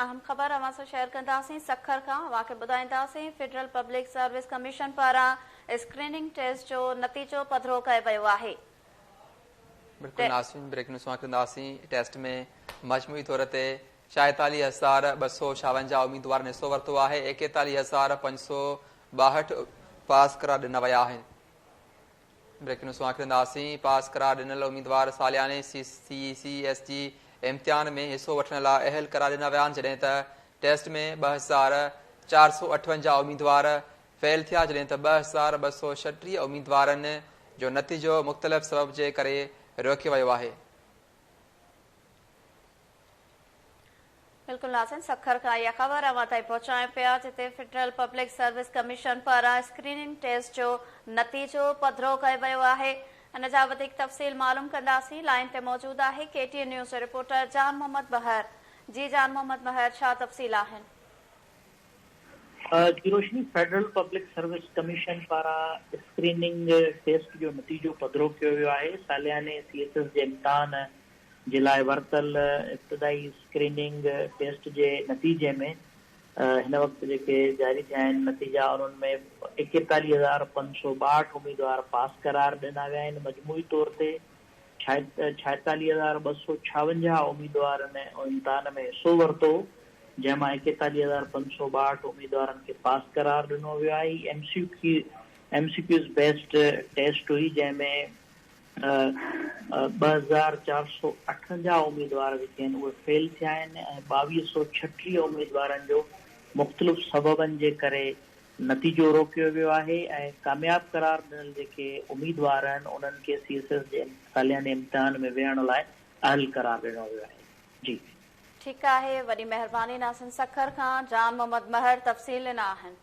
اهم خبر اوهان سان شيئر ڪنداسين. سکر کان اوهان کي ٻڌائينداسين فيڊرل پبلڪ سروس ڪميشن پاران اسڪريننگ ٽيسٽ جو نتيجو پڌرو ڪيو ويو آهي. بلڪل ناظرين بريڪنگ نيوز اوهان کي ڏينداسين ٽيسٽ ۾ مجموعي طور تي 46256 اميدوارن حصو ورتو آهي 41562 پاس قرار ڏنا ويا آهن. بريڪنگ نيوز اوهان کي ڏينداسين پاس قرار ڏنل اميدوار سالياني سي سي ايس جي امتحان ۾ حصو وٺڻ لاء اهل قرار ڏنا ويا آهن جڏهن ته ٽيسٽ ۾ 2458 اميدوار فيل ٿيا جڏهن ته 2236 اميدوارن جو نتيجو مختلف سبب جي ڪري روڪيو ويو آهي. بلڪل ناظرين سکر کان اها خبر اوهان تائين پهچايون پيا جتي فيڊرل پبلڪ سروس ڪميشن پاران اسڪريننگ ٽيسٽ جو نتيجو پڌرو ڪيو ويو آهي ان جا وڌيڪ تفصيل معلوم ڪنداسين لائين تي موجود آهي ڪي ٽي اين نيوز جو رپورٽر جان محمد مهر جي جان محمد مهر ڇا تفصيل آهن. جي روشني فيڊرل پبلڪ سروس ڪميشن پاران اسڪريننگ ٽيسٽ جو نتيجو پڌرو ڪيو ويو آهي سالياني سي ايس ايس جي امتحان جي لاء ورتل ابتدائي اسڪريننگ ٽيسٽ جي نتيجي ۾ هن وقت جيڪي جاري ٿيا آهن نتيجا انهن ۾ 41562 اميدوار پاس قرار ڏنا ويا آهن مجموعي طور تي 46256 اميدوارن امتحان ۾ حصو ورتو جنهن مان 41562 اميدوارن کي پاس قرار ڏنو ويو آهي هي M C Qs based test هئي جنهن ۾ 2458 اميدوار جيڪي آهن اهي فيل ٿيا آهن ۽ 2236 اميدوارن جو مختلف سببن جي ڪري نتيجو روڪيو ويو آهي ۽ ڪامياب قرار ڏنل جيڪي اميدوار آهن انهن کي سي ايس ايس جي سالياني امتحان ۾ ويهڻ لاء اهل قرار ڏنو ويو آهي. جي. ٺيڪ آهي وڏي مهرباني ناظرين سکر کان جان محمد مهر تفصيل ڏنا آهن.